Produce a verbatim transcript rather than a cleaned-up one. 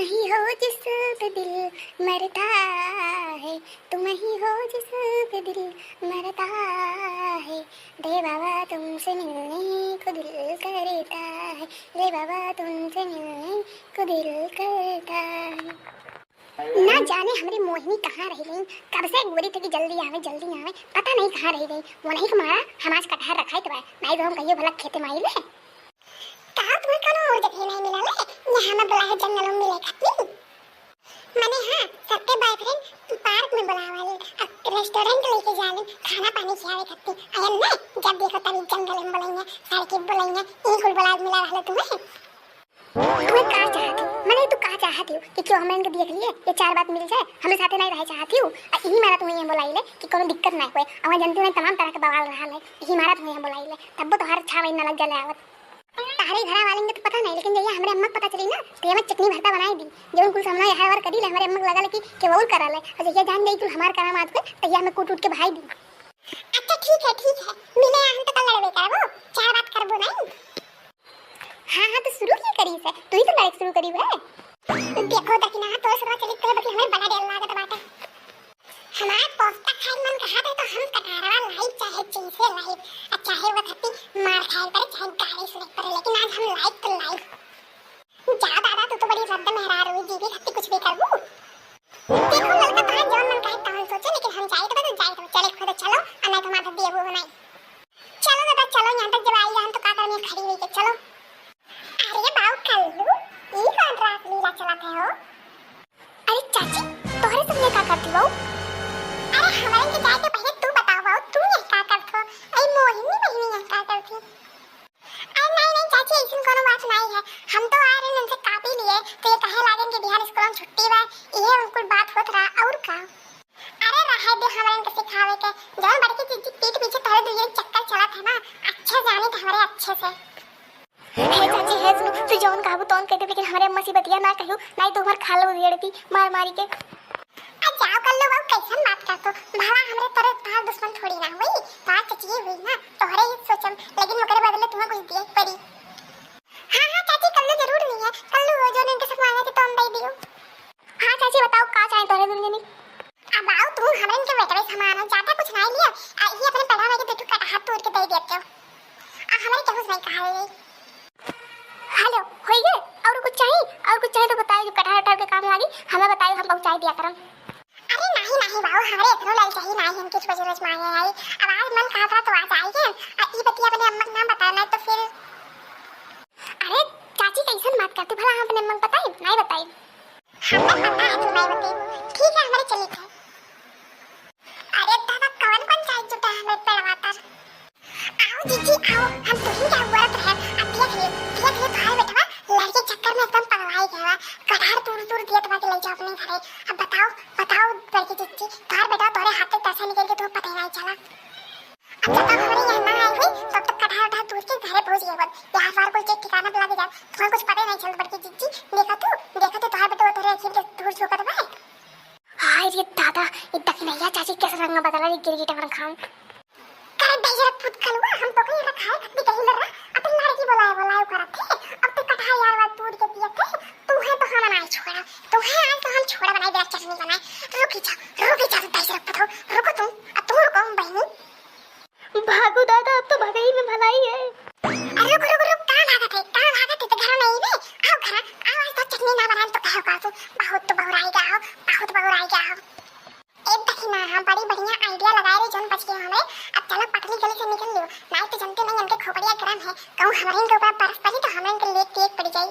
ही हो जिस पे दिल मरता है, तुम ही हो जिस पे दिल मरता है। रे बाबा तुमसे मिलने को दिल करता है, रे बाबा तुमसे मिलने को दिल करता है। ना जाने हमरे मोहिनी कहाँ रह गई, कब से बोली थी कि जल्दी आवे, जल्दी आवे, पता नहीं कहाँ रह गई। वो नहीं के मारा हम आज कटहर रखाई तो है, नहीं तो हम कहियो भला खेते माई ले। कहाँ तुम्हें कोनो और जगह नहीं मिला ले, यहाँ में बोला है जंगल में मिले खातिर। मने हाँ, सबके बॉयफ्रेंड पार्क में बुलावा ले, अ, रेस्टोरेंट लेके जा ले, खाना पानी खियावे खातिर। अयन ना, जब देखो तभी जंगल में बुलाइए, सड़के बुलाइए, ई कुल बुला मिला रहले तुम्हें। तुम्हें का चाहत हो? मने तू का चाहत हो कि क्यों हम इनके देख लिए, ये चार बात मिल जाए, हमें साथे नहीं रहे चाहत हो? आ यही मारा तुम्हें ये बुलाई ले कि कोनो दिक्कत ना होए। और जानती हूँ तमाम तरह के बवाल रहा है, यही मारा तुम्हें हम बुलाई ले, तब वो तोहार छावे ना लग जाले आवत। तहरे घरा वालेन के तो पता नहीं, लेकिन जहिया हमरे अम्मा के पता चली ना, तो ये में चटनी भरता बनाई दी। जौन कुल सामना यहाँ बार करी ले, हमरे अम्मा के लगा ले कि केवल करा ले, और जहिया जान जाई कुल हमार करामात हुए, तहिया हमें कूट उट के भाई दी। अच्छा ठीक है, ठीक है, मिले हम तो कल लड़बे करबो, चार बात करबो नहीं। हाँ हाँ, तो शुरू की करी से, तू ही तो लड़े शुरू करी है। देखो दखिना, तोरे सदवा चली तो बल्कि हमें बड़ा डर लागत बाटे। हमार पोस्ता खाए मन कहा थे तो हम कटहरवा लाई, चाहे जैसे लाई, आ चाहे वो खत्ती मार खाए पड़े, चाहे गाली सुने पड़े, लेकिन आज हम लाई तो लाई। जा दादा, तू तो बड़ी रद्द मेहरारू, जीवी खत्ती कुछ भी करबू। देखो ललका, तोहार जौन मन कहे तौन सोचे, लेकिन हम जाए तो बस जाए तो चले खुद चलो, आ नहीं तो माथा दिए वो नहीं। चलो दादा चलो, यहाँ तक जब आई जान तो का करने खड़ी हुई के चलो। अरे बाऊ कल्लू, ई कौन रासलीला चलत है हो? अरे चाची, तोहरे संगे का करती बाऊ? अरे हमारे के जाए के पहले तू बताओ बाऊ, तू यहाँ का करत हो? अरे मोहिनी बहिनी यहाँ का करती? अरे नहीं नहीं चाची, ऐसी कोनो बात नहीं है। हम तो आ रहे हैं उनसे कापी लिए, तो ये कहे लागन कि बिहान स्कूल में छुट्टी बा, ये उनकुल बात होत रहा और का। अरे रहे दे हमरे इनके सिखावे के, जौन बड़की जीजी पीठ पीछे तोहरे दुइये चक्कर चलत है ना, अच्छा जानी तो हमारे अच्छे से। हे चाची, हे सुनो, तू जौन कहबू तौन कह दे, लेकिन हमरे अम्मा से बतिया ना कहियो, नहीं तो हमार खाल उधेड़ दी मार मारी के। आ जाओ कल्लू बाबू, कैसन बात कर तू? भला हमरे तोरे तोहार दुश्मन थोड़ी ना हुई, तोहार चचिए हुई ना, तोहरे ही सोचम, लेकिन ओकरे बदले तुम्हें कुछ दिए पड़ी। हाँ हाँ चाची, कल्लू जरूर नहीं है, कल्लू हो जो इनके सब मांगे थे तो हम दे दियो। हाँ चाची, बताओ का चाहे तोहरे दुल्हन? अब आओ तू, हमरे इनके बेटवे समान हो, ज्यादा कुछ नहीं लियो, आ ये अपने पेड़वा में के दो ठो कटहर तोड़ के दे देते हो। आ हमरे केहू से नहीं कहा ले। हेलो, होइए? और कुछ चाहिए? और कुछ चाहिए तो बताओ, जो कटहर उटहर के काम लागी, हमें बताओ, हम पहुँचाई दिया करम। अरे नहीं नहीं बाबू, हमरे इतनो ललचाई नहीं, हम कुछ बजे रोज मांगे आई। अब आज मन कहा था तो आज आई है। आ ई बतिया अपने अम्मा के नाम बताओ, नहीं तो फिर। अरे चाची, कैसन बात करती भला, हम अपने अम्मा के बताई? नहीं बताई। हमें पता है तू नहीं बताई। ठीक है, हमारे चली थे। अरे दादा, कौन कौन चाय जुटा है हमारे पेड़वा तर? आओ जीजी आओ, हम तुही के अगुआत रहे। अब देख ले, देख ले, तोहार बेटवा लड़के चक्कर में एकदम पगलाइ गया बा। कटहर तूर तूर दियत बा कि ले जाओ अपने घरे। अब बताओ, बताओ बड़की जीजी, तोहार बेटवा तोहरे हाथ से कैसे निकल के तुम्हें पता ही नहीं चला। अब जब तक हमरे यहाँ ना आई हुई, तब तक कटहर उटहर तूर के घरे पहुँच गए बस। यहाँ बार कोई के ठिकाना पे लगे जाए, तुम्हें कुछ पता ही नहीं चलता बड़की जीजी। देखा तू, देखा तू, तोहार बेटवा तोहरे अखिन के धूर झोंकत बा। हाय रे दादा, ई दखिनैया चाची कैसे रंग बदला रे, गिरगिट बन खाऊं। करे बेजरत पुत कलुआ, हम तो कहीं रखा है, खत्ती कहीं लड़ रहा, अब तो लड़की बुलाए, बुलाए करत थे, अब तो कटहर यार वाला तूर के दिया थे, तू है तो हम नहीं छोड़ा, तू है आज तो हम छोड़ा बनाए, बेरा चटनी बनाए, रुकी जा, रुकी जा, बेजरत पुत हो, रुको तुम, अब तुम रुको बहनी। भागो दादा, अब तो भगई में भलाई है। अरे रुक, रुक, रुक, कहाँ भागत है, कहाँ भागत है, तो घर में ही बे, आओ घर, आओ, आज तो चटनी ना बनाए तो कहो का तू, बहुत तो बौराई गया हो, बहुत बौराई गया हो। ए दखिना, हम बड़ी बढ़िया idea लगाए रहे, जौन बच गए हमें। अब चलो पटरी गली से निकल लियो, नहीं तो जनते नहीं इनके खोपड़िया गरम है, कहूँ हमरे इनके ऊपर बर्फ पड़ी तो हमरे इनके लेट देख पड़ जाई।